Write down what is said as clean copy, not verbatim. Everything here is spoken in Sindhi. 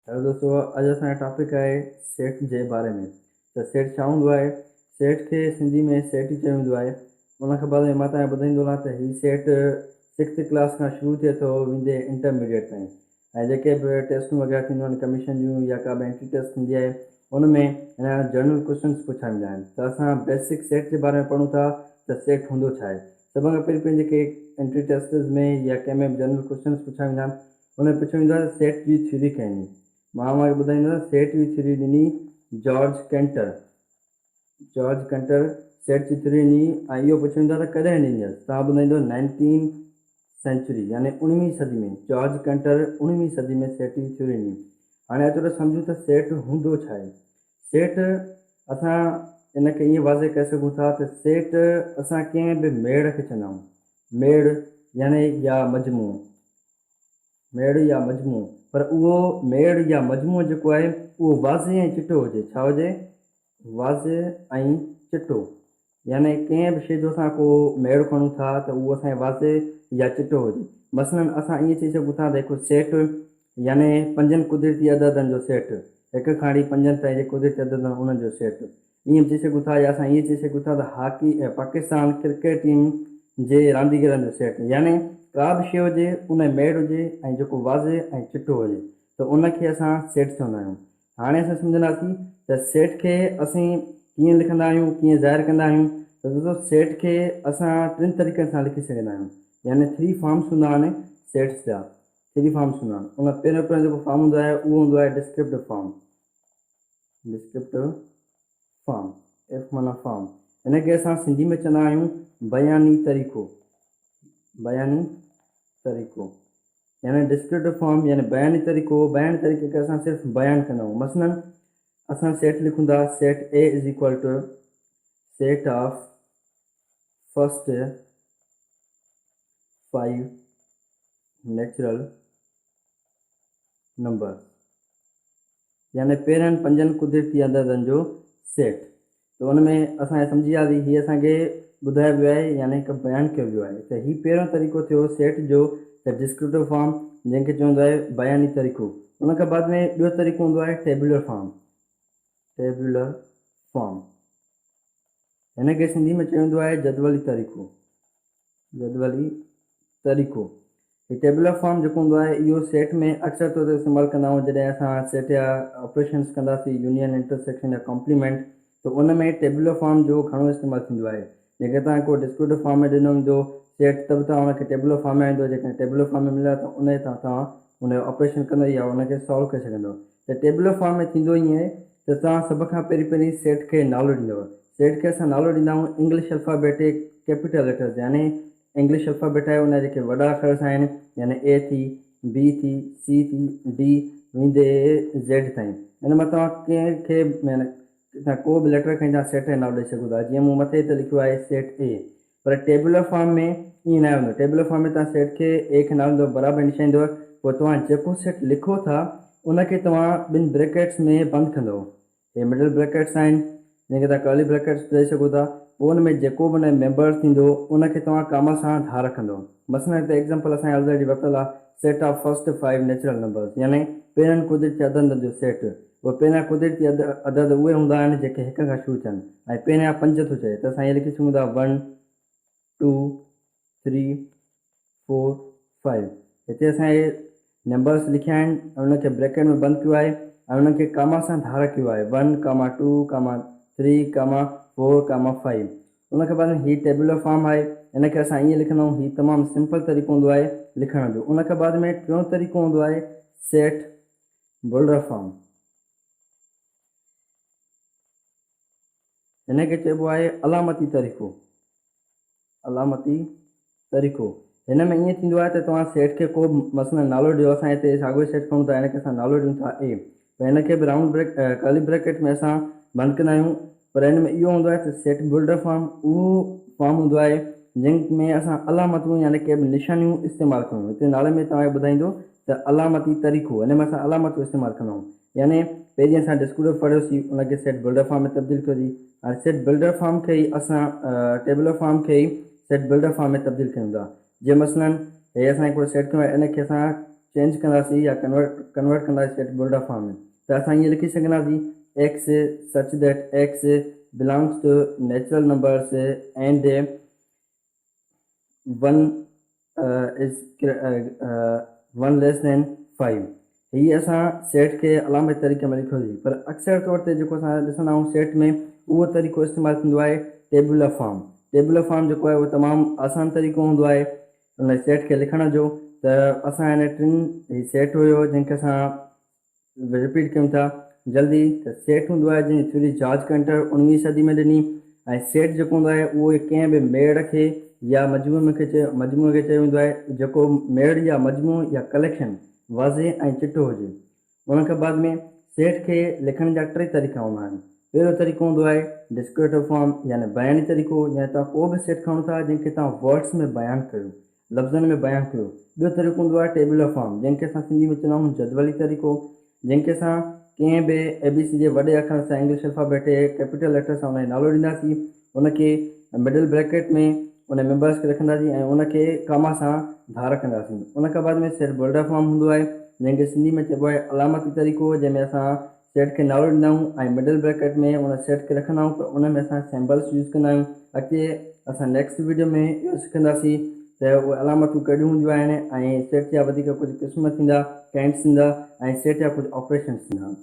هيلو دوستو اڄ اسان جو ٽاپڪ آهي سيٽ جي باري ۾ ته سيٽ ڇا هوندو آهي. سيٽ کي سنڌي ۾ سيٽ ئي چيو ويندو آهي. ان کان بعد ۾ مان توهان کي ٻڌائيندو هلان ته هي سيٽ سڪسٿ ڪلاس کان شروع ٿئي ٿو ويندي انٽرميڊيٽ تائين ۽ جيڪي به ٽيسٽون وغيره ٿينديون آهن ڪميشن جون يا ڪا به انٽري ٽيسٽ ٿيندي آهي ان ۾ هن جا جنرل ڪوشچنس پڇيا ويندا آهن. ته اسان بيسڪ سيٽ جي باري ۾ پڙهون ٿا ته سيٽ هوندو ڇا آهي. سڀ کان پهرين پهرين جيڪي انٽري ٽيسٽز ۾ يا ڪنهن ۾ به جنرل ڪوشچنس پڇيا ويندا آهن ان ۾ پڇيو ويندو آهي ته سيٽ جي ٿيوري ڪنهن ڏني؟ مان اوهان کي ٻڌائيندس سيٽ جي ٿيوري ڏني George Cantor. George Cantor set جي ٿيوري ڏني ۽ اهو پڇيو ويندو آهي ته ڪڏهن ڏني اٿس؟ توهان ٻڌائيندو نائنٽين سينچري يعني اڻويهين صدي ۾ جارج ڪينٽر اڻويهين صدي ۾ سيٽ جي ٿيوري ڏني. هاڻي اچو ته سمجهون ته سيٽ هوندو ڇا آهي؟ سيٽ اسان ان کي ائين واضح ڪري سگهون ٿا ته سيٽ اسان ڪنهن به ميڙ کي چوندا آهيون. ميڙ يعني يا مجموعو. ميڙ يا مجموعو، پر اهو ميڙ يا مجموعو جيڪو آهي اهو واضح ۽ چٽو هجي. ڇا هجي؟ واضح ۽ چٽو. يعني ڪنهن به شيء جو اسان ڪو ميڙ کڻون ٿا ته اهو اسان کي واضح يا چٽو هجي. مثلاً اسان ائين چئي سگهون ٿا ته هڪ سيٽ يعني پنجن قدرتي عددن جو سيٽ، هڪ کان وٺي پنجن تائين جيڪي قدرتي عدد آهن انهن جو سيٽ. ائين به چئي سگهون ٿا يا اسان ائين چئي سگهون ٿا ته هاڪي ۽ پاڪستان ڪرڪيٽ ٽيم جي رانديگرن جو سيٽ يعني ڪا به شيء هجي ان ۾ ميڙ هجي ۽ جيڪو واضح ۽ چٽو هجي ته ان کي اسان سيٽ چوندا آهيون. هاڻي اسان سمجهنداسين ته سيٽ کي اسين ڪيئن لکندا آهيون ڪيئن ظاهر ڪندا آهيون ته دوستو سيٽ کي اسان ٽن طريقن سان لکي سگهندا آهيون يعني ٿري فارمس هوندا آهن سيٽس جا ٿري فارمس هوندا آهن ان پهريون پهريون جيڪو فارم هوندو آهي اهو هوندو آهي descriptive form. Descriptive form, F معنيٰ فارم، هن کي اسان سنڌي ۾ چوندا آهيون بياني طريقو، بياني طريقو يعني ڊسڪرپٽو فارم يعني بياني طريقو. بياني طريقي کي اسان صرف بيان ڪندا آهيون. مثلاً اسان سيٽ لکون ٿا set A is equal to set of first 5 natural number يعني پهرين پنجن قدرتي عددن جو سيٽ. ته ان ۾ اسان سمجهي وياسين هي اسان کي ٻڌايو ويو آهي يعني هڪ بيان ڪيو ويو آهي ته هي پهريون طريقو ٿيو سيٽ جو ته ڊسڪرپٽو فارم جنهن کي چوندو آهي بياني طريقو. ان کان بعد ۾ ٻيو طريقو هوندو آهي ٽيبولر فارم. ٽيبولر فارم هن کي سنڌي ۾ چيو ويندو آهي جدولي طريقو. جدولي طريقو، هي ٽيبولر فارم جيڪو هوندو آهي اهو سيٽ ۾ اڪثر طور تي استعمال ڪندا آهيون جڏهن اسان سيٽ يا آپريشنس ڪنداسين يونين، انٽرسيڪشن يا ڪمپليمينٽ ته ان ۾ ٽيبولر فارم جو گهڻو استعمال ٿيندو آهي. جيڪڏهن توهان کي ڪو ڊسڪرپٽو فارم ۾ ڏنو ويندو سيٽ ته به توهان ان کي ٽيبولر فارم ۾ آڻيندو جيڪڏهن ٽيبولر فارم ۾ مليو ته ان تان توهان ان جو آپريشن ڪندو يا ان کي سالو ڪري سگهندو. ته ٽيبولر فارم ۾ ٿيندو ائين آهي ته توهان سڀ کان پهرين پهرين سيٽ کي نالو ڏيندو. سيٽ کي اسان نالو ڏيندا آهيون انگلش الفابيٽڪ ڪيپيٽل ليٽرز يعني انگلش الفابيٽ آهي ان جا جيڪي وڏا اکرس آهن يعني اي ٿي، بي ٿي، سي ٿي، ڊي ويندي زيڊ تائين. ان مان توهان ڪنهن کي به يعني توهان ڪو به ليٽر کڻي توهان سيٽ جو نالو ڏئي سگهو ٿا جيئن مون مٿي هتي لکيو آهي set A per tabular form ۾ ائين ناهي هوندو. ٽيبولر فارم ۾ توهان سيٽ کي اي کي نالو ڏيندو برابر نشاني ايندو پوء توهان جيڪو سيٽ لکو ٿا ان کي توهان ٻن بريڪيٽس ۾ بند ڪندو. هي مڊل بريڪيٽس آهن جنهن کي توهان ڪرلي بريڪيٽس به چئي سگهو ٿا. پوء ان ۾ جيڪو به ان ۾ ميمبر ٿيندو ان کي توهان ڪاما سان ڌار رکندو. مثلاً هتي ايگزامپل اسان کي آلريڊي ورتل آهي set of first five natural numbers يعني پهرين قدرتي عددن جو سيٽ. اهي پهريان قدرتي عدد اهي هوندا آهن جيڪي هڪ کان شروع ٿين ۽ پهريان پنج ٿو چئي ته اسان ائين لکي سگهون ٿا one, two, three, four, five. هتي اسان اهي نمبرس لکيا آهن ۽ انهن کي بريڪيٽ ۾ بند ڪيو آهي ۽ انهن کي ڪاما سان ڌار ڪيو آهي one comma two comma three comma four comma five. ان کان بعد ۾ هي ٽيبولر فارم آهي ان کي اسان ائين لکندا آهيون هي تمام سمپل طريقو هوندو آهي لکڻ جو. ان کان بعد ۾ ٽيون طريقو هوندو آهي سيٽ بلڊر فارم. هن کي چئبو آهي علامتي طريقو. علامتي طريقو، هن ۾ ائين ٿيندو آهي ته توهان سيٽ کي ڪو به مثلاً نالو ڏيو، اسان هتي ساڳيو ئي سيٽ کڻون ٿا، هن کي اسان نالو ڏيون ٿا A، پر هن کي به رائونڊ بريڪ ڪرلي بريڪيٽ ۾ اسان بند ڪندا آهيون، پر هن ۾ اهو هوندو آهي ته سيٽ بلڊر فارم اهو فارم هوندو آهي جنهن ۾ اسان علامتون يعني ڪي به نشانيون استعمال ڪيون. هتي نالي ۾ توهان کي ٻڌائيندو ته علامتي طريقو، هن ۾ اسان علامتون استعمال ڪندا آهيون. يعني پهرين اسان ڊسڪرپٽو پڙهيوسين ان کي سيٽ بلڊر فارم ۾ تبديل ڪيوسين هاڻي سيٽ بلڊر فارم کي ئي اسان ٽيبلر فارم کي ئي سيٽ بلڊر فارم ۾ تبديل ڪيون ٿا جيئن مثلا هي اسان هڪڙو سيٽ ڪيو آهي ان کي اسان چينج ڪنداسين يا ڪنورٽ ڪنورٽ ڪنداسين سيٽ بلڊر فارم ۾ ته اسان ائين لکي سگهنداسين X such that X belongs to natural numbers and 1 is 1 less than 5. هي اسان سيٽ کي علامتي طريقي ۾ لکيوسين پر اڪثر طور تي جيڪو اسان ڏسندا آهيون سيٽ ۾ اهو طريقو استعمال ٿيندو آهي ٽيبولر فارم. ٽيبولر فارم جيڪو آهي اهو تمام آسان طريقو هوندو آهي ان سيٽ کي لکڻ جو. ته اسان هن ٽن هي سيٽ هيو جنهن کي اسان رپيٽ ڪيون ٿا جلدي ته سيٽ هوندو آهي جنهن جي ٿيوري جارج ڪنٽر اڻويهين صدي ۾ ڏني ۽ سيٽ جيڪو هوندو آهي اهو ڪنهن به ميڙ کي يا مجموعي کي چيو مجموعي کي چيو ويندو آهي جيڪو ميڙ يا مجموعو يا ڪليڪشن واضح ۽ چٽو هجي. ان کان بعد ۾ سيٽ کي لکڻ جا ٽي طريقا هوندا آهن. پهريون طريقو هوندو آهي ڊسڪريٽو فارم يعني بياني طريقو يعني توهان ڪو به سيٽ کڻو ٿا جنهن کي توهان ورڊس ۾ بيان ڪيو لفظن ۾ بيان ڪيو. ٻيو طريقو هوندو آهي ٽيبيولر فارم، جنهن کي اسان سنڌي ۾ چوندا آهيون جدولي طريقو، جنهن کي اسان ڪنهن به اي بي سي جي وڏي اکرن سان انگلش الفابيٽ جي ڪيپيٽل ليٽر سان ان جو نالو ڏينداسين، ان کي مڊل بريڪيٽ ۾ ان ميمبرس کي رکنداسين ۽ ان کي ڪاما سان ڌار ڪنداسين. ان کان بعد ۾ سيٽ بلڊر فارم هوندو آهي، جنهن کي سنڌي ۾ چئبو آهي علامتي طريقو، جنهن ۾ اسان سيٽ کي نالو ڏيندا آهيون ۽ مڊل بريڪيٽ ۾ ان سيٽ کي رکندا آهيون پر ان ۾ اسان سيمبلس يوز ڪندا آهيون. اڳتي اسان نيڪسٽ ويڊيو ۾ اهو سکنداسين ته اهي علامتون ڪهڙيون هونديون آهن ۽ سيٽ جا وڌيڪ ڪجهه قسم ٿيندا، ڪائنڊس ٿيندا ۽ سيٽ جا ڪجهه آپريشنس ٿيندا.